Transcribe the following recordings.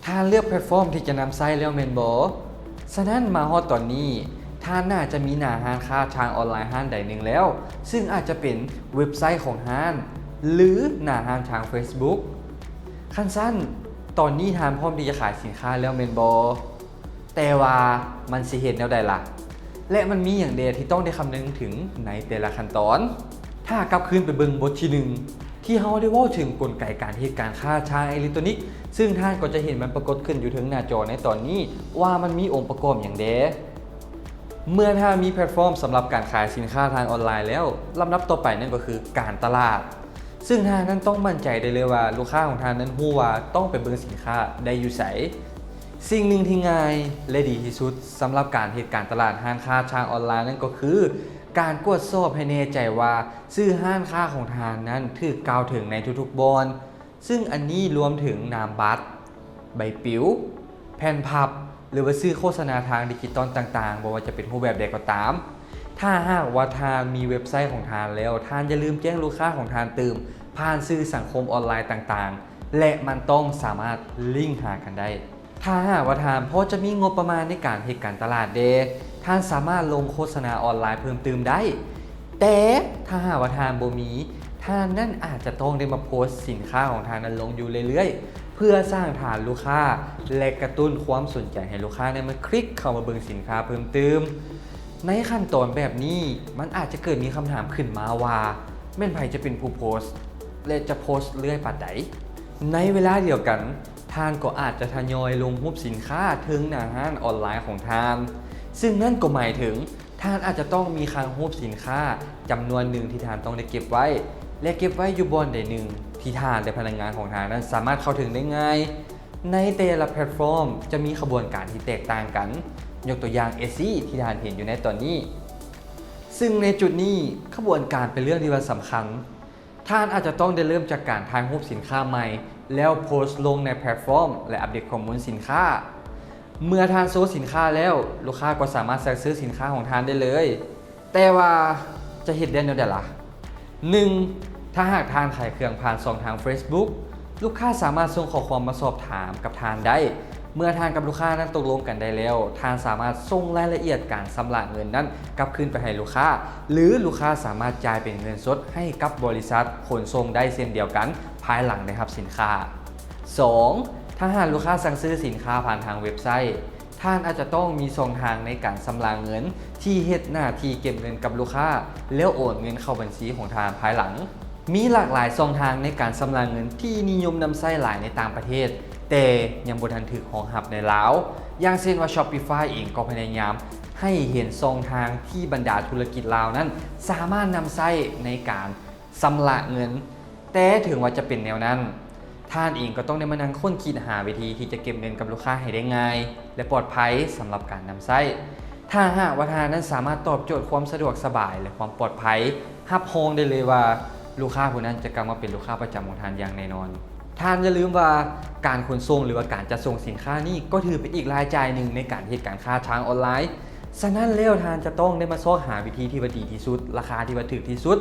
ທ່ານເລືອກແພລດຟອມທີ່ຈະນຳໃຊ້ແລ້ວແມ່ນບໍ່? ສະນັ້ນມາຮອດຕອນນີ້, ທ່ານໜ້າຈະມີໜ້າຮ້ານຄ້າທາງອອນລາຍຮ້ານໃດໜຶ່ງແລ້ວ, ຊຶ່ງອາດຈະເປັນເວັບໄຊຂອງຮ້ານ ຫຼື ໜ້າຮ້ານທາງ Facebook. ຄັນຊັ້ນ, ຕອນນີ້ທ່ານພ້ອມທີ່ຈະຂາຍສິນຄ້າແລ້ວແມ່ນບໍ່? ແຕ່ວ່າມັນຊິເຮັດແນວໃດລະ? ແລະ ມັນມີຫຍັງແດ່ທີ່ຕ້ອງໄດ້ຄຳນຶງເຖິງໃນແຕ່ລະຂັ້ນຕອນ? ຖ້າກັບຄືນໄປເບິ່ງບົດທີໜຶ່ງ ທີ່ເຮົາໄດ້ເວົ້າເຖິງກົນໄກການເຮັດການຄ້າທາງເອເລັກໂຕຣນິກ, ຊຶ່ງທ່ານກໍຈະເຫັນມັນປາກົດຂຶ້ນຢູ່ເທິງໜ້າຈໍໃນຕອນນີ້ ວ່າມັນມີອົງປະກອບຫຍັງແດ່. ເມື່ອທ່ານມີແພລດຟອມສຳລັບການຂາຍສິນຄ້າທາງອອນລາຍແລ້ວ, ລຳດັບຕໍ່ໄປນັ້ນກໍຄືການຕະຫຼາດ. ຊຶ່ງທ່ານນັ້ນຕ້ອງໝັ້ນໃຈໄດ້ເລີຍວ່າລູກຄ້າຂອງທ່ານນັ້ນຮູ້ວ່າຕ້ອງໄປເບິ່ງສິນຄ້າໄດ້ຢູ່ໃສ. ສິ່ງໜຶ່ງທີ່ງ່າຍ ແລະ ດີທີ່ສຸດສຳລັບການເຮັດການຕະຫຼາດຮ້ານຄ້າທາງອອນລາຍນັ້ນກໍຄື ການກວດສອບໃຫ້ແນ່ໃຈວ່າຊື່ຮ້ານຄ້າຂອງທ່ານນັ້ນຖືກກ່າວເຖິງໃນທຸກໆບ່ອນ, ຊຶ່ງອັນນີ້ລວມເຖິງນາມບັດ, ໃບປິວ, ແຜ່ນພັບ ຫຼືວ່າສື່ໂຄສະນາທາງດິຈິຕອນຕ່າງໆ, ບໍ່ວ່າຈະເປັນຮູບແບບໃດກໍຕາມ. ຖ້າຫາກວ່າທ່ານມີເວັບໄຊຂອງທ່ານແລ້ວ, ທ່ານຢ່າລືມແຈ້ງລູກຄ້າຂອງທ່ານຕື່ມ ຜ່ານສື່ສັງຄົມອອນລາຍຕ່າງໆ ແລະ ມັນຕ້ອງສາມາດລິງຫາກັນໄດ້. ຖ້າຫາກວ່າທ່ານພໍຈະມີງົບປະມານໃນການເຮັດການຕະຫຼາດແດ່, ທ່ານສາມາດລົງໂຄສະນາອອນລາຍເພີ່ມຕື່ມໄດ້. ແຕ່ຖ້າຫາກວ່າທ່ານບໍ່ມີ, ທ່ານນັ້ນອາດຈະຕ້ອງໄດ້ມາໂພສສິນຄ້າຂອງທ່ານນັ້ນລົງຢູ່ເລື້ອຍໆ ເພື່ອສ້າງຖານລູກຄ້າ ແລະ ກະຕຸ້ນຄວາມສົນໃຈໃຫ້ລູກຄ້ານັ້ນມາຄລິກເຂົ້າມາເບິ່ງສິນຄ້າເພີ່ມຕື່ມ. ໃນຂັ້ນຕອນແບບນີ້, ມັນອາດຈະເກີດມີຄຳຖາມຂຶ້ນມາວ່າ ແມ່ນໃຜຈະເປັນຜູ້ໂພສ ແລະ ຈະໂພສເລື້ອຍປານໃດ? ໃນເວລາດຽວກັນ, ທ່ານກໍອາດຈະທະຍອຍລົງຮູບສິນຄ້າເທິງໜ້າຮ້ານອອນລາຍຂອງທ່ານ, ຊຶ່ງນັ້ນກໍໝາຍເຖິງ ທ່ານອາດຈະຕ້ອງມີຄັງຮູບສິນຄ້າຈຳນວນໜຶ່ງທີ່ທ່ານຕ້ອງໄດ້ເກັບໄວ້ ແລະ ເກັບໄວ້ຢູ່ບ່ອນໃດໜຶ່ງທີ່ທ່ານ ແລະ ພະນັກງານຂອງທ່ານນັ້ນສາມາດເຂົ້າເຖິງໄດ້ງ່າຍ. ໃນແຕ່ລະແພລດຟອມຈະມີຂະບວນການທີ່ແຕກຕ່າງກັນ, ຍົກຕົວຢ່າງ Etsy ທີ່ທ່ານເຫັນຢູ່ໃນຕອນນີ້. ຊຶ່ງໃນຈຸດນີ້, ຂະບວນການເປັນເລື່ອງທີ່ວ່າສຳຄັນ. ທ່ານອາດຈະຕ້ອງໄດ້ເລີ່ມຈາກການຖ່າຍຮູບສິນຄ້າໃໝ່ ແລ້ວໂພສລົງໃນແພລດຟອມ ແລະ ອັບເດດຂໍ້ມູນສິນຄ້າ. ເມື່ອທ່ານໂຊສິນຄ້າແລ້ວ, ລູກຄ້າກໍສາມາດສັ່ງຊື້ສິນຄ້າຂອງທ່ານໄດ້ເລີຍ. ແຕ່ວ່າຈະເຮັດໄດ້ແນວໃດລະ? ໜຶ່ງ, ຖ້າຫາກທ່ານຂາຍເຄື່ອງຜ່ານຊ່ອງທາງ Facebook, ລູກຄ້າສາມາດສົ່ງຂໍ້ຄວາມມາສອບຖາມກັບທ່ານໄດ້. ເມື່ອທ່ານກັບລູກຄ້ານັ້ນຕົກລົງກັນໄດ້ແລ້ວ, ທ່ານສາມາດສົ່ງລາຍລະອຽດການຊຳລະເງິນນັ້ນກັບຄືນໄປໃຫ້ລູກຄ້າ ຫຼື ລູກຄ້າສາມາດຈ່າຍເປັນເງິນສົດໃຫ້ກັບບໍລິສັດຂົນສົ່ງໄດ້ເຊັ່ນດຽວກັນ ພາຍຫຼັງໄດ້ຮັບສິນຄ້າ. ສອງ, ຖ້າຫາກລູກຄ້າສັ່ງຊື້ສິນຄ້າຜ່ານທາງເວັບໄຊ, ທ່ານອາດຈະຕ້ອງມີຊ່ອງທາງໃນການຊຳລະເງິນທີ່ເຮັດໜ້າທີ່ເກັບເງິນກັບລູກຄ້າ ແລ້ວໂອນເງິນເຂົ້າບັນຊີຂອງທ່ານພາຍຫຼັງ. ມີຫຼາກຫຼາຍຊ່ອງທາງໃນການຊຳລະເງິນທີ່ນິຍົມນຳໃຊ້ຫຼາຍໃນຕ່າງປະເທດ, ແຕ່ຍັງບໍ່ທັນຖືກຮອງຮັບໃນລາວ. ຢ່າງເຊັ່ນວ່າ Shopify ເອງກໍພະຍາຍາມໃຫ້ເຫັນຊ່ອງທາງທີ່ບັນດາທຸລະກິດລາວນັ້ນສາມາດນຳໃຊ້ໃນການຊຳລະເງິນ. ແຕ່ເຖິງວ່າຈະເປັນແນວນັ້ນ, ທ່ານເອງກໍຕ້ອງໄດ້ມານັ່ງຄົ້ນຄິດຫາວິທີທີ່ຈະເກັບເງິນກັບລູກຄ້າໃຫ້ໄດ້ງ່າຍ ແລະ ປອດໄພສຳລັບການນຳໃຊ້. ຖ້າຫາກວ່າທ່ານນັ້ນສາມາດຕອບໂຈດຄວາມສະດວກສະບາຍ ແລະ ຄວາມປອດໄພ, ຮັບຮອງໄດ້ເລີຍວ່າລູກຄ້າຜູ້ນັ້ນຈະກັບມາເປັນລູກຄ້າປະຈຳຂອງທ່ານຢ່າງແນ່ນອນ. ທ່ານຢ່າລືມວ່າການຂົນສົ່ງ ຫຼື ວ່າການຈັດສົ່ງສິນຄ້ານີ້ກໍຖືເປັນອີກລາຍຈ່າຍໜຶ່ງໃນການເຮັດການຄ້າທາງອອນລາຍ. ສະນັ້ນແລ້ວທ່ານຈະຕ້ອງໄດ້ມາຊອກຫາວິທີທີ່ວ່າດີທີ່ສຸດ, ລາຄາທີ່ວ່າຖືກທີ່ສຸດ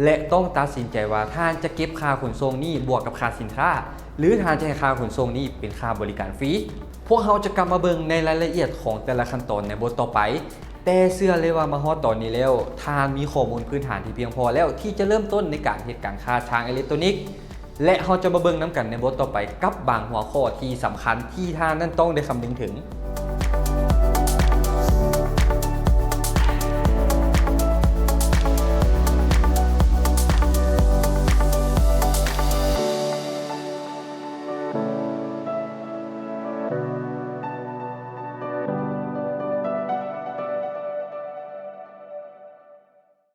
ແລະ ຕ້ອງຕັດສິນໃຈວ່າທ່ານຈະເກັບຄ່າຂົນສົ່ງນີ້ບວກກັບຄ່າສິນຄ້າ ຫຼື ທ່ານຈະໃຫ້ຄ່າຂົນສົ່ງນີ້ເປັນຄ່າບໍລິການຟຣີ. ພວກເຮົາຈະກັບມາເບິ່ງໃນລາຍລະອຽດຂອງແຕ່ລະຂັ້ນຕອນໃນບົດຕໍ່ໄປ, ແຕ່ເຊື່ອເລີຍວ່າມາຮອດຕອນນີ້ແລ້ວ, ທ່ານມີຂໍ້ມູນພື້ນຖານທີ່ພຽງພໍແລ້ວທີ່ຈະເລີ່ມຕົ້ນໃນການເຮັດການຄ້າທາງເອເລັກໂຕຣນິກ. ແລະ ເຮົາຈະມາເບິ່ງນຳກັນໃນບົດຕໍ່ໄປກັບບາງຫົວຂໍ້ທີ່ສຳຄັນທີ່ທ່ານນັ້ນຕ້ອງໄດ້ຄຳນຶງເຖິງ.